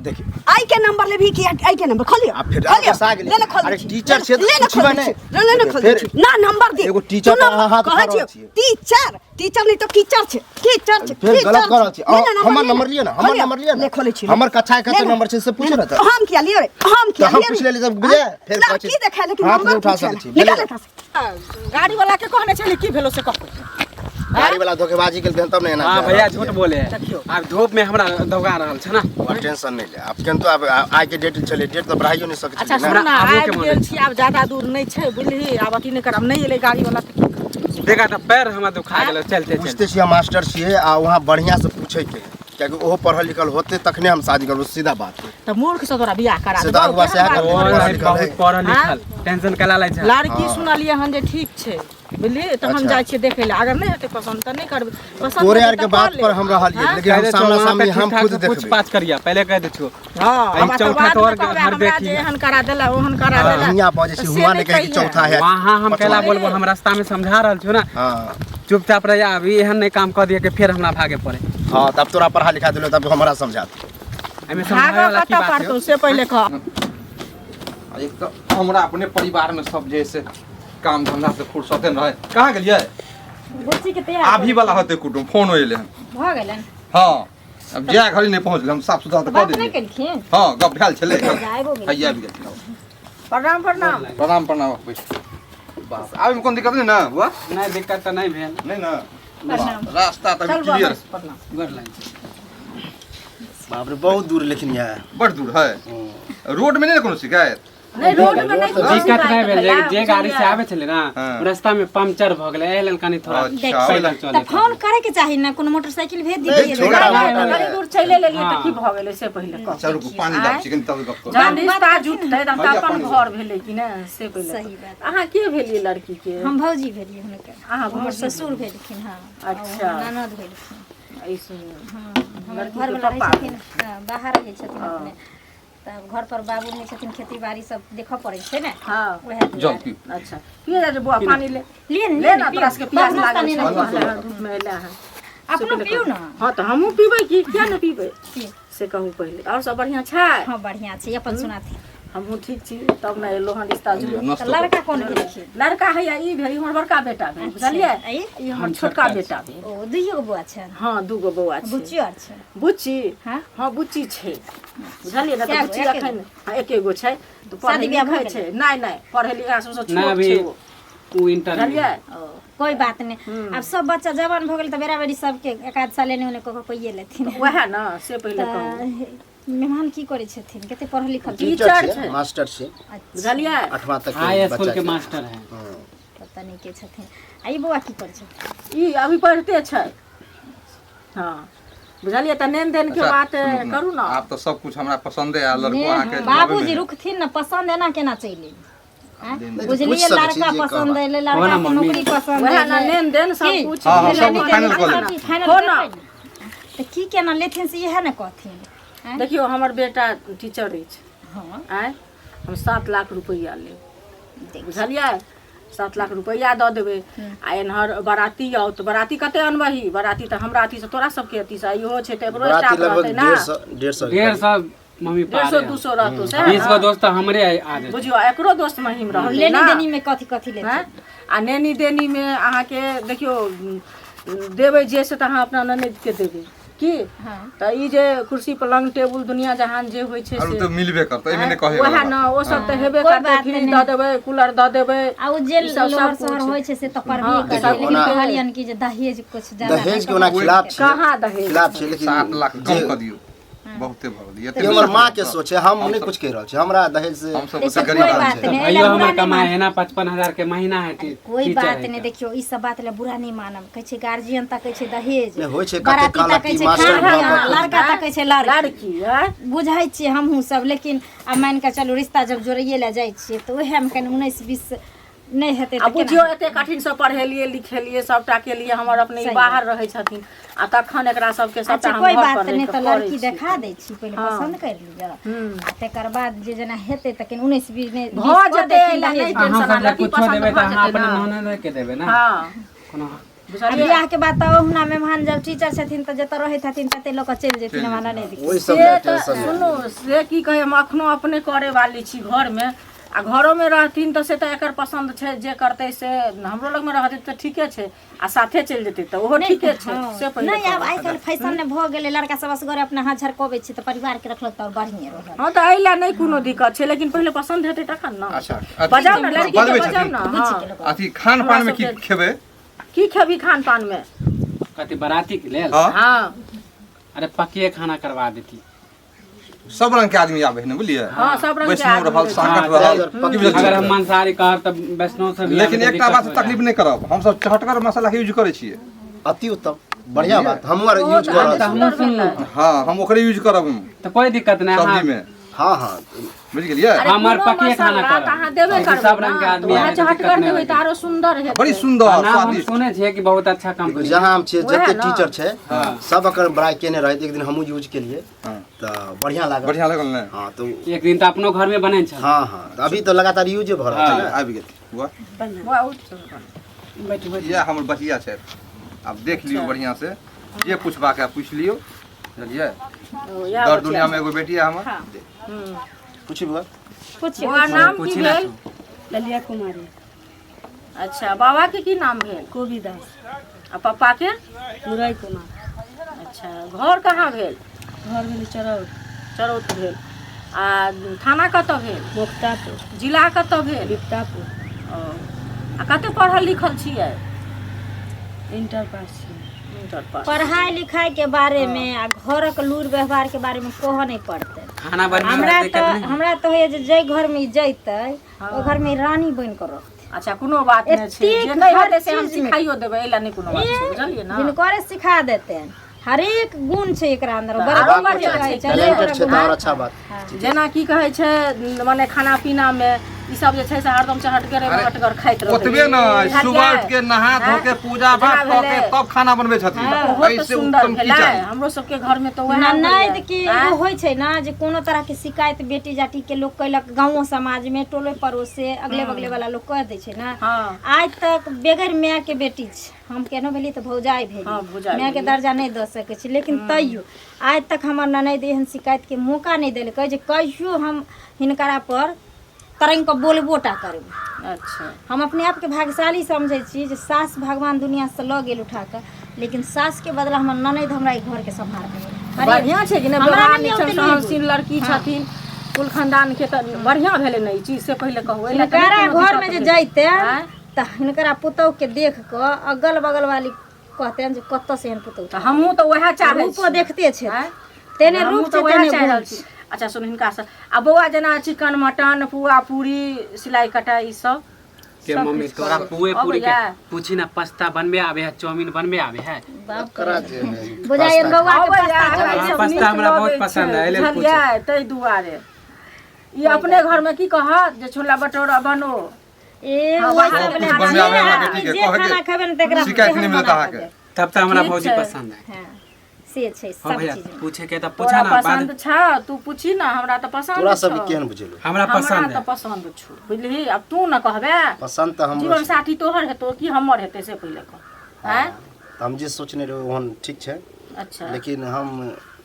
देखियौ। आई के नंबर लेबही कि आई के नंबर खोलियो आ फेर खोलियो। गुस्सा गेलै। ले ले खोल अरे दै छी। टीचर छियै तऽ ले ले खोल पूछबै दै नहि। छी। ले ले ने खोल दै फेर छी। ना नंबर दे एगो टीचर तू पर अहाँ हाथ कहै उठा रहल छियौ, छियै। टीचर टीचर नहीं तो कीचड़ छै कीचड़ छै फेर कीचड़ गलत छै। कऽ रहल छी। ले ले हमर ले नंबर लिअ ने, हमर खोलियो। नंबर लिअ ने। ले खोलै छी हमर कक्षा के ले कते ले। नंबर छै से पूछू ने तऽ। हम किया लियो रे हम किया तऽ हम लियो रे? पूछि लेली तब बुझे, फेर ना, कहै छी, की देखा लेकिन हाथ नंबर नहि उठा पूछे सकै छी, निकाल बुझलियै? एतऽ से। गाड़ी वाला के कहने छली की भेलो से कहू गाड़ी वाला धोखेबाजी केलकै हन तब ने एना हाँ कए भैया रहल झूठ छियै। बोले है देखियौ। आब धूप में हमरा दौगा रहल छै ना आब टेंशन नहि ले आब केनतो आब आइ के डेट छलै डेट तऽ बढ़ाइयो नहि सकै अच्छा छलियै सुन ने ने आबो के आबि मन गेल छी आब ज्यादा दूर नहि छै बुझलिही आब अथी नहि कर आब नहि एलै गाड़ी वाला तऽ की करबै? देखा तऽ पैर हमरा दुखा गेल चलते चलते बुझते छियै हम मास्टर छियै आ वहाँ बढ़िआँ से पूछैके है कियाकि ओहो पढ़ल लिखल होतै तखने हम शादी करबै सीधा बात है तऽ मूर्ख से तोरा बियाह करा से तऽ देबौ, अगुआ केहन सएह बात करतै। और पढ़ल लिखल बहुत है। पढ़ल लिखल टेंशन कला लै छै लड़की सुनलियै हन जे ठीक छै बुझलियै तहन अच्छा। जाइ छियै देखै लए अगर नहि हेतै पसन्द तऽ नहि करबै पसन्द तोरे हेतै आर के तऽ बात कऽ पर लेब। हम रहलियै हाँ? लेकिन हम कह दै छौ, सामना वहाँ पे सामनी हम ठीक ठाक खुद से पूछ देखबै पाछ करिया पहले कह दै छौ हाँ, एहि आब चौथा बाद तोहर मे कहबै घर हमरा देखी। जे एहन करा देला ओहन करा देला हियाँ बजै छी से हुआँ नहि कहै कि कहियै। चौथा है वहाँ हम पचमा केला है। बोलबो हम रास्ता में समझा रहल छौ ना हाँ चुपचाप रह जा अभी एहन नहीं काम कर दिया कि फिर हमरा भागे पड़े हाँ तब तोरा पढ़ा लिखा देलो तब हमरा समझा दे एहिमे समझावे भागऽ वाला की कतऽ बात पड़तौ है से पहिले कह आ एक तऽ हमरा अपने परिवारमे सब जे है से काम धंधा से फुर्सते न रहे कहाँ गेलियै बुच्ची के तैयार आभी वाला होते कुटुम फोन एलै हन भऽ गेलनि हँ अब जाय घड़ी नहि पहुँचलै हम साफ सुथरा तऽ कऽ बात नहि देलियै केलखिन हँ गप भेल छलै आबिओ गेलखिन। हैया आबि गेलखिन प्रणाम प्रणाम प्रणाम प्रणाम बैठ बाप आबैमे कोनो दिक्कत नहि ने बुआ नहीं दिक्कत तऽ नहीं भेल नहि ने प्रणाम। रास्ता तऽ चल अभी बा क्लियर बस, प्रणाम गोर लागि छी। बाप रे बहुत दूर लेकिन यहाँ बड़ दूर है रोड में नहीं ने कोनो शिकायत नहि रोड में नहि कोनो दिक्कत नहीं शिकायत भेल जे भेलै, जे गाड़ी से बुझलियै? आबै छलै ना हाँ। रास्ता में पंचर भऽ गेलै एहि लेल कनि थोड़ा अच्छा पैदल तऽ चलै फोन करे के चाही ना कोनो मोटरसाइकिल भेज नहीं, दितियै छोड़ा नहि, मोटा कनी दूर चलि लेलियै तऽ हाँ। की भऽ गेलै से पहिले कह चलू पानी दाब चिकन तब गप करू जहन रिश्ता जुटतै तहन तऽ भैया, अपन पानी घर भेलै कि ने से पहिले सही बात। अहाँ के भेलियै लड़की के हम भौजी भेलियै हुनकर अहाँ हमर भौजी ससुर भेलखिन हँ अच्छा। और हमर ननद भेलखिन ई सुनियौ हँ हमर लड़की के घरवला रहै पप्पा छथिन हँ, बाहर रहै छथिन अपने तब घर पर बाबू रहै छथिन खेती बाड़ी सब देखऽ पड़ै छै ने हँ उएह जल दुआरे पी अच्छा पिए जा बौआ पानी ले लिए ने ले ना तोरा सबके प्यास नाश्ता लागल नहि छौ ने कहले हँ, धूप में एले हँ अपनो पियू ने हँ तऽ हमहूँ पीबै की किया ने पीबै पी। से कहू पहिले आओर सब बढ़िआँ छै हँ बढ़िआँ छै अपन सुनाथी हमहूँ ठीक छी तब ने एलो हन रिश्ता लिअ, जुड़ल नाश्तो तऽ लड़का कोन भेलखिन लड़का हैया ई भेल ई हमर बड़का बेटा भेल बुझलियै आ ई? ई हमर छोटका बेटा भेल ओ दुइयो गो बौआ छनि हँ दूगो बौआ छै बुच्चियो आर छै बुच्ची हँ हँ बुच्ची छै बुझलियै ने तऽ कए गो? बुच्ची एके एखन हँ एके गो छै तऽ पढ़ै शादी बियाह भऽ लिखै छै नहि नहि पढ़ै लिखै सबसँ ना छोट अभी छै ओ उ इंटर में बुझलियै ओ कोई बात नहीं आब सब बच्चा जवान भऽ गेल तऽ बेरा बेरी सबके एक आध साल एने ओने कऽ कऽ कोइए लेथिन वएह ने से पहिले कहू तऽ मेहमान की करै छथिन कते पढ़ल लिखल छथिन टीचर टीचर छियै छै। मास्टर छियै अच्छा बुझलियै आठवां तक के हाई स्कूल बच्चा के छै। मास्टर है पता नहि के छथिन आ ई बौआ की करै छथिन ई अभी पढ़िते छै हँ बुझलियै तऽ लेन देन के अच्छा, बात सुनू ने, करू ने आब तऽ सब कुछ हमरा पसंदे आयल लड़को अहाँके बाबूजी रुकथिन ने पसन्द एना केना चलि एलै आँय? नहि, बुझलियै पूछि सकै छी लड़का जे पसन्द कहबा। एलै हो लड़का ना के मम्मी। नौकरी पसंद वएह ने एलै लेन देन सब की? कुछ हँ, हँ, सब लेन कुछ देन फाइनल कऽ सब लेब। चीज फाइनल हो ना करबै ने। तऽ की केना लेथिन से इएह ने कहथिन आँय? देखियौ हमर बेटा टीचर अछि हँ आँय हम 7 लाख रुपैआ लेब देख बुझलियै 7 लाख रुपैआ दऽ देबै आ एन्हर बराती आओत बराती कते अनबही बराती तऽ हमरा अथीसँ तोरा सबके अथीसँ इहो छै तऽ एकरो बराती स्टाफ लगभग रहतै ने 150 150 के 150 करीब। मम्मी डेढ़ पारे सौ है। 200 रहतौ सएह 20 गो ने दोस्त हमरे आ जेतै बुझियौ एकरो दोस्त महिम रहतै लेनी ने देनी में कथी कथी लेथिन आँय? आ नेनी देनीमे अहाँके देखियौ देबै जे से तऽ अहाँ अपना ननदिके देबै की हाँ तऽ ई जे कुर्सी पलङ्ग टेबुल दुनिया जहान जे होइ छै आर उ से तऽ मिलबे करतै एहिमे नहि कहै वएह वला ने बात ओ सब तऽ हेबे कोइ करतै बात फ्रिज नहि। दऽ देबै कूलर दऽ देबै आ उ जे ई सब लोहर सब सोहर कुछ। होइ छै से तऽ करबे हाँ, करबै देखियौ, लेकिन ओना- कहलियनि कि जे दहेज कुछ ज्यादा दहेज के ओना खिलाफ छियै कहाँ दहेज खिलाफ छियै लेकिन 7 लाख कम जे कऽ दियौ बहुते भऽ गेलै एते ई हमर माँ के सोच है हम नहि कुछ कहि रहल छी हमरा दहेज से हमसब देखियौ ओते गरीब कोई आदमी बात छी नहि भैयो एला हमर बुरा नहि कमाइ मान है ना 55,000 के महीना है कोई टीचर बात है नहि तऽ। देखियौ ई सब बात लए बुरा नहि मानब कहै छै गार्जियन तकै छै दहेज नहि, होइ छै कते बराती कहलक तकै कि छै मास्टर खाना भऽ कऽ लड़का तकै छै लड़की लड़की आँय? बुझै छियै हमहूँ सब लेकिन आब मानि कऽ चलू रिश्ता जब जोड़ैए लए जाइ छियै तऽ उएहमे कनि 19 20 नहि हेतै आ तऽ केना बुझियौ एते कठिनसँ पढ़ेलियै लिखेलियै सबटा केलियै हमर अपने ई सही बाहर रहै छथिन आ तखन एकरा सबके सबटा अच्छा हम कोई घर बात पर नहि रहि कऽ तऽ करै लड़की छी देखा दै छी पहिले हँ। पसन्द करि लिअ हूँ। आ तकर बाद जे जेना हेतै तऽ कनि 19 20 नहि भऽ 20 कऽ जेतै देथिन एहि लए दहेज नहि अहाँ टेंशन आ सब लड़की कुछो पसन्द देबै तऽ भऽ अहाँ जेतै अपना ने ननद के देबै ना हँ कोनो बुझलियै? बियाह के बाद तऽ ओहुना मेहमान जब टीचर छथिन तऽ जतऽ रहैत हथिन तते लऽ कऽ चलि जेथिन, हमरा नहि दिक्कत। ओहि सब से लए तऽ टेंशन नहि। सुनू, से की कहै, हम अखनो अपने करे वाली छी घरमे, आ घरोमे रहथिन तऽ से तऽ एकर पसन्द छै, जे करतै से। हमरो लगमे रहतै तऽ ठीके छै, आ साथे चलि जेतै तऽ ओहो ठीके छै। से पहिले नहि, आब कहू। आइ काल्हि फैशन ने भऽ गेलै, लड़का सब असगरे अपना हाथ झरकबै छै तऽ परिवार के रखलक तऽ आओर बढ़िएँ रहल। हँ, तऽ एहि लए नहि कोनो दिक्कत छै, लेकिन पहिले पसन्द हेतै तखन ने। अच्छा, बजाउ ने लड़की के, बजबै बजाउ छथिन। ने। हँ, अथी खान पान में की खेबै? की खेबी खान पान मे? कथी, बराती के लेल? हँ। हँ। अरे पकिए खाना करवा देती। सब रंग के आदमी आबै है ने, बुझलियै? हँ, सब रंग के वैष्णव आदमी रहल, रहै छै। साकट हँ, रहल, हँ, की बुझलियै? अगर हम मांसाहारी कहब तऽ वैष्णव से भी लेकिन आबै तऽ एकटा दिक्कत बात हो तकलीफ जायत। नहि करब, हमसब चहटगर मसाला के यूज करै छियै। अति उत्तम, बढ़िया बात, हमहूँ आर यूज कऽ रहल तऽ छी। हमहूँ सुनलहुँ। हँ, हम ओकरे यूज करब हम तऽ कोइ दिक्कत नहि। सब्जी अहाँ में। हाँ हाँ। बुझि गेलियै? अरे हमर कोनो पकिए खाना मसाला करब। तऽ अहाँ देबे लेकिन करबै सब रंग के ने, आदमी तऽ वएह आबै तऽ दिक्कत चहटगर नहि देबै होतै। तऽ आरो सुन्दर हेतै। बड़ी सुन्दर आ नाम हम स्वादिष्ट। सुनै छियै कि बहुत अच्छा कंपनी। जहाँ हम छियै, वएह जते ने। टीचर छै सब एकर बड़ाई केने रहै। एक दिन हमहूँ यूज केलियै हँ। तऽ बढ़िया लागल। बढ़िया लागल ने? हाँ, तो एक दिन तऽ अपनो घर में बनै छल। हाँ हाँ, तऽ अभी तऽ लगातार यूजे भऽ रहल छै ने। आबि गेल बुआ। वाह, उठ। बैठू बैठू। इएह हमर बचिया छथि, आब देख लियौ बढ़िआँ से, जे पूछबाक है पूछि लियौ, बुझलियै? ओ, इएह दर बचिया। दुनिया में एगो बेटी है हमर। पूछी बुआ। पूछियौ। बौआ, नाम की पूछी ना। भेल? ललिया कुमारी। अच्छा, बाबा के की नाम भेल? कोबी दास। आ पप्पा के? मुरई कुमार। अच्छा, घर कहाँ भेल? घर भेल चरौत। चरौत भेल। आ थाना कतऽ भेल? मुक्तापुर। जिला कतऽ भेल? बिपतापुर। ओ, आ कते पढ़ल लिखल छियै? इंटर पास छी। Inter pass. पढ़ाई लिखाई के बारे में आ घरक लूर व्यवहार के बारे में कहऽ नहि पड़तै। खाना बनबै हमरा दिक्कत तऽ नहि। हमरा तऽ होइया जे जाहि घर में ई जैतै ओहि घर में ई रानी बनि कऽ रहतै। अच्छा, कोनो बात नहि छै, एतेक जे नहि हर हेतै से हम चीजमे। सिखाइयो देबै, एहि लए नहि कोनो बात छै, बुझलियै ने? हिनकरे सिखा देतनि, हरेक गुण छै एकरा अंदर। तऽ बड़ा आरो बढ़िआँ बढ़िआँ कहै छै। छै। टैलेंटेड छै तऽ आओर अच्छा बात। जेना की कहै छै, मने खाना पीना मे ई सब जे छै से हरदम चहटगरे अरे, महटगर खाइत रहै। ओतबे ने, बुझलियै? सुबह उठि के नहा धो के पूजा जेना पाठ कऽ के भेलै। तब खाना बनबै छथिन। ओहो तऽ एहिसे सुन्दर उत्तम की भेलै? चाही? हमरो सबके घर मे तऽ वएह ननैद होइए। के आँय? एगो होइ छै ने जे कोनो तरह के शिकायत बेटी जाटी के लोक कैलक, गाँवो समाज में, टोले पड़ोसे, अगले बगले वाला लोक कह दै छै ने। हँ। आज तक बगैर माय के बेटी छै, हम केहनो भेली तऽ भौजाइ भेली। हँ, भौजाइ माय के भेली। दर्जा नहि दऽ सकै छी, लेकिन तैयो आज तक हमर ननैद एहन शिकायत के मौका नहि देलकै जे कहियो हम हिनकरा पर तरंग कऽ बोलबो टा करबै। अच्छा। हम अपने आपके भाग्यशाली समझै छी जे सास भगवान दुनिया से लऽ गेल उठा कऽ, लेकिन सास के बदला हमर ननैद हमरा ई घर के सम्हार देलक। बढ़िआँ छै कि नहि? हमरा व्यवहार नहि नीक औतै सहनशील लूरि। लड़की छथिन, कुल खानदान के तऽ बढ़िआँ भेलै ने ई चीज, से पहिले कहू। एहि लए तऽ नहि हिनकरा कोनो घर में दिक्कत जे भेलै। जैते आँय? तऽ हिनकरा पुतौह के देख कऽ अगल बगल वाली कहतेन जे कतऽ से एहन पुतौह। तऽ हमहूँ तऽ उएह चाहै रूपो छी। देखते छै। आँय? तेने हमहूँ रूप तऽ छै, उएह तेने चाहि गुण रहल छी। छै। अच्छा सुन, हिनकासँ आ बौआ, जेना चिकन मटन, पुआ पूरी, सिलाइ कटाइ, ई सब के सब मम्मी, किछु तोरा करबै। पुए पूरी के अबैया? पूछी ना, पास्ता बनबे आबे है? चाउमीन बनबे आबे है? करा जे बुझाइए बौआ के अबैया, पास्ता हमरा हाँ, ई सब पास्ता नीक हमरा बहुत लगै पसंद छै, है, एहि लेल बुझलियै? ताहि दुआरे ई अपने घरमे की कहत जे छोला भटूरा बनो। ए हाँ, ओहि बाहर सब के ले खाना जे बनबे आबे हमरा आदमी बेटीके, जे कहके खाना खेबै ने तकरा शिकायत तेहन नहि मिलत बना कऽ अहाँके। देब। तब तऽ हमरा ठीक भौजी छै। पसंद है। हाँ, से छै हाँ सब भैया, चीज में। पूछे के तऽ पूछा तोरा ना बाद। पसन्द छौ? तू पूछी ना, हमरा तऽ पसन्द तोरा छौ। सबके केहन बुझेलौ? हमरा हमरा पसंद तऽ है। पसन्द छौ, बुझलिही? आब तू ने कहबे। पसन्द तऽ हमरो जीवन छै। साथी तोहर हेतौ कि हमर हेतै, से पहिले कह। आँय? तऽ हम जे सोचने रही ओहन ठीक छै। अच्छा। लेकिन हम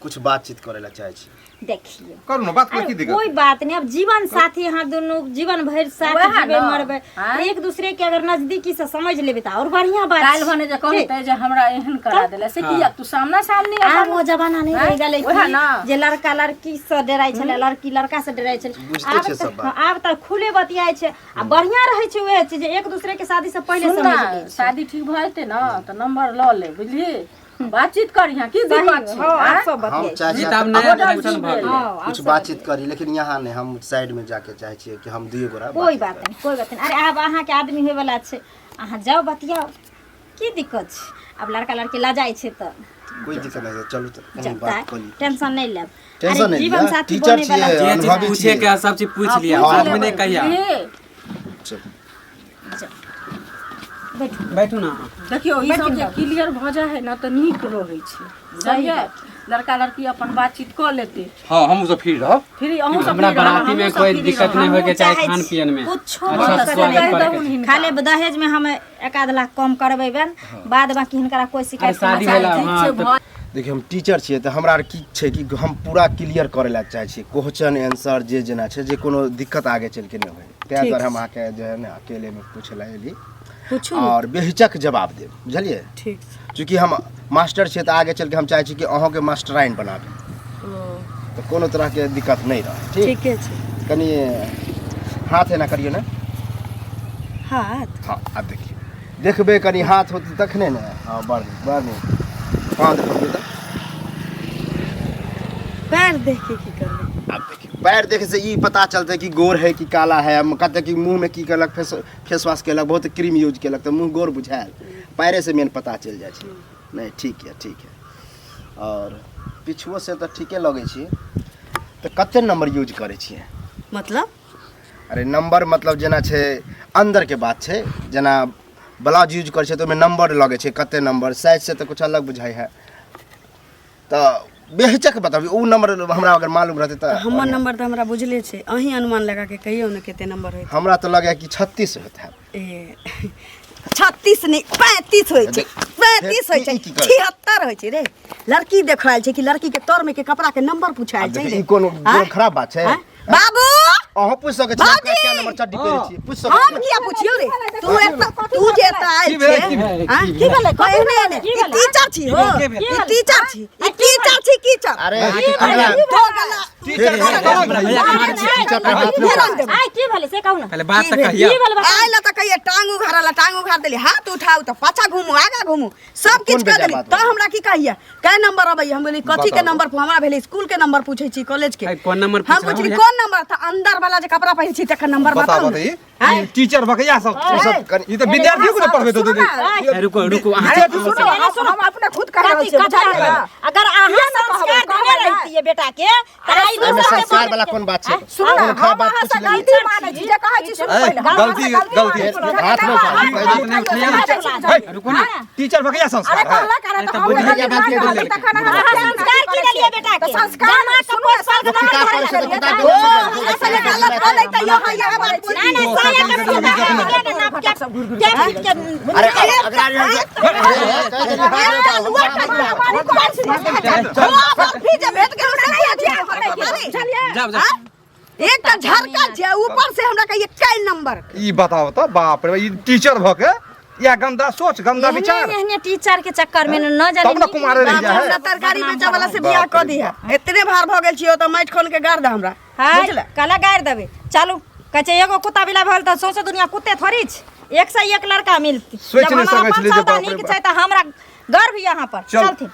कुछ बातचीत करै लए चाहै छी। देखियौ। करू ने बात, अरे की दिक्कत? कोई बात नहीं, अब जीवन साथी अहाँ दुनू जीवन भरि साथ वएह जीबै ने। मरबै। आँय? एक दूसरे के अगर नजदीकी से समझ लेबै तऽ और बढ़िया बात काल्हि छै। भने जे कहतै जे हमरा एहन करा देले, से किया? तू सामना सामनी आब ओ जमाना नहीं रहि गेलै वएह कि ना। जे लड़का लड़की से डराइ छलै, लड़की लड़का से डराइ छलै। बुझते आब छै तऽ सब बात। आब तऽ खुले बतियाइ छै आ बढ़िया रहै छै उएह चीज जे एक दूसरे के शादी से पहिले सुन समझ ने, लै छै। शादी ठीक भऽ जेतै ने तऽ नंबर लऽ ले, बुझलिही? बातचीत करिहे, की दिक्कत छै? हँ, आब आँय? सब हम बतियाइ। चाहै ई छी तऽ आब नया बड फैशन भऽ गेलै। हँ, आब कुछ सब बातचीत करी, लेकिन यहाँ नहि, हम साइड में जाके चाहै छियै कि हम दुइए गोरा कोई बात नहीं, कोई बात नहीं। अरे आब अहाँके आदमी होयवला छै, अहाँ जाउ बतियाउ, की दिक्कत छै? आब लड़का लड़की लजाइ छै तऽ कोई दिक्कत नहि छै, चलू तऽ कहीं जब बात कऽ ली। टेंशन नहीं लेब। टेंशन अरे नहीं जीवन लिअ, साथी टीचर बने वाला छियै, जे चीज अनुभवी पूछे छियै। के है, सब चीज पूछ लिया, पूछ बाद में लेबै, नहीं कहिया। बुझलिही? चलू। बैठू। बैठू ना अहाँ। देखियौ, ई सब जे क्लियर भऽ जाइ है ने तऽ नीक रहै छै, बुझलियै? लड़का लड़की अपन बातचीत कऽ लेतै। हाँ, हमहूँ सब फ्री रहब। फ्री अहूँ सब हमरा फ्री रहब, बाराती में हमहूँ सब कोई फ्री दिक्कत रहब। नहीं होय के चाही चाहै खान छी। पियन में। कुछो अच्छा नहीं से स्वागत करबै। करे के छै। खाली दहेज में हम 1-आध लाख कम करबै बन, बाद बाकी हिनकरा कोई अरे शिकायत शादी नहीं भेला चाही। हाँ तऽ देखियौ हम टीचर छियै तऽ हमरा आर की छै कि हम पूरा क्लियर करै लए चाहै छियै, क्वेश्चन आंसर जे जेना छै, जे कोनो दिक्कत आगे चलि के नहि होय, ताहि दुआरे हम अहाँके जे है ने अकेलेमे पूछै लए एली। पूछू। और बेहिचक जवाब देब, बुझलियै? ठीक छै। चूँकि हम मास्टर छियै तऽ आगे चलि के हम चाहै छी कि अहाँके मास्टराइन बनाबी, तऽ कोनो तरहके दिक्कत नहि रहै। ठीक ठीके छै। कनि हाथ एना करियौ ने। हाथ? हाँ, आब देखियौ, देखबै कनि हाथ होतै तखने ने। हाँ, बड़ नीक, बड़ नीक। पाँव देखबियौ तऽ। पैर देख के की करबै? आब देखियौ, पैर देखे से ई पता चलतै कि गोर है कि काला है। कते कि मुँह में की केलक, फेस वॉश केलक, बहुत क्रीम यूज केलक तऽ मुँह गोर बुझायल, पैरे से मेन पता चलि जाइ छै। नहीं ठीक है, ठीक है। और पिछुओ से तऽ ठीके लगै छी। तऽ कते नंबर यूज करै छियै? मतलब? अरे नंबर मतलब जेना छै अंदर के बात छै, जेना ब्लाउज यूज करै छै तऽ ओहिमे नंबर लगै छै, कते नंबर साइज से तऽ कुछ अलग बुझाइ है, तऽ बेहिचक बताबी ओ नंबर हमरा अगर मालूम रहतै तऽ। हमर नंबर तऽ हमरा बुझले छै, अहीं अनुमान लगा के कहियौ ने कते नंबर होइत। हमरा तऽ लगैए कि 36 होइत हैत। ए 36 नहि 35 होइ छै, 35 होइ छै, ई की करै? 76 होइ छै रे। लड़की देखऽ आयल छै कि लड़की के तर में के कपड़ा के नंबर पूछे आयल आब छै देखियौ, रे? ई कोनो आँय? खराब बात छै? आँय? बाबू अहाँ पूछि सकै छी, हम बाबूजी! कए नंबर चड्डी पहिरै छी, पूछि सकै हम छी। किया पुछियौ रे? तू एतऽ, तू जे एतऽ आयल की भेलै, छै, की भेलै? आँय? की भेलै? एहने एहने। ई टीचर छी हो, ई टीचर छी, ई टीचर छी, टीचर। अरे अरे, तो गला टीचर के हमरा भैया के मारै छी। टीचर पर हाथ नहि फेरन देबै। आइ की भेलै से कहू ने। पहले बात तऽ कहिया। की भेलै बताउ? आयल तऽ कहिए टांग उघारल, टांग उघार देली, हाथ उठाउ तऽ पाछा घूमू, आगा घूमू, सब कोन किछु कऽ बेजाय देली। बात तऽ भेलै? हमरा की कहिए कै नंबर अबैया? हम बोली कथी के बताउ। नंबर? हमरा भेलै स्कूल के नंबर पूछै छी, कॉलेज के। अरे, कोन नंबर हम पूछलहुँ पुछली भैया? कोन नंबर? तऽ अंदर वाला जे कपड़ा पहिरै छी तकर नंबर बताउ बताउ ने। बताइ, टीचर बकैया सब ओ सब कनि ई तऽ विद्यार्थी को ने पढ़बैत होतै। ए, रुको रुको, अहाँ अरे सुनो, हम अपने खुद कह रहल कथी छियै, कथी बुझलियै ना? अगर अहाँ किया ने कहबै? संस्कार देने कहबै ना। रहितियै बेटा के तऽ आइ एहिमे दोसर के संस्कार वाला कोन बात छै? सुनू ना, कोनो खराब हम बात अहाँ से पूछि लेलियै। गलती मानै छी, जे कहै छी सुनू ए, पहिले। हम अहाँ से गलती- गलती गलती। मानै छी। हाथ नहि उठाउ। हाथ हे, रुको ना। टीचर बकैया अरे संस्कार है। कहलक, अरे तऽ हम बुझलियै गलती बात मानि नहि रहल छी, तखन अहाँ अहाँ संस्कार की देलियै बेटा के? तऽ संस्कार जमा के सुनू, पोस पाल के किताब बाहर पढ़ै छै तऽ देलियै। किताब ओ, हमरा सङ्गे गलत कऽ लै तैयो अहाँ इएह बात बोलबै। नहि नहि, साया के फुटा के नाप के के के अरे अगला जाओ जाओ। एकटा झरका छै ऊपर से हमरा कहिए कै नंबर। ई बताओ तऽ बाप रे, ई टीचर भऽ के या गंदा सोच, गंदा विचार। एहने एहने टीचर के चक्कर में न जाने तब ने कुमारे रहि बाप जाइ है। हमरा तरकारी बदनाम बेचऽ वाला से बाप बियाह रे कऽ दिहे, एतने भार भऽ गेल छियै तऽ माटि खोन के गाड़ दे हमरा। हाय, बुझले? कला गाड़ि देबै। चलू, कहै छै एगो कुत्ता बिला भऽ गेल तऽ सौंसे दुनिया कुत्ते थोड़ी छै, एक से एक लड़का मिलती। सोचि जब नहि हमरा सकै अपन छलियै जे सौदा बाप रे नीक बाप। छै तऽ हमरा गर्व यहाँ पर। चल। चलथिन।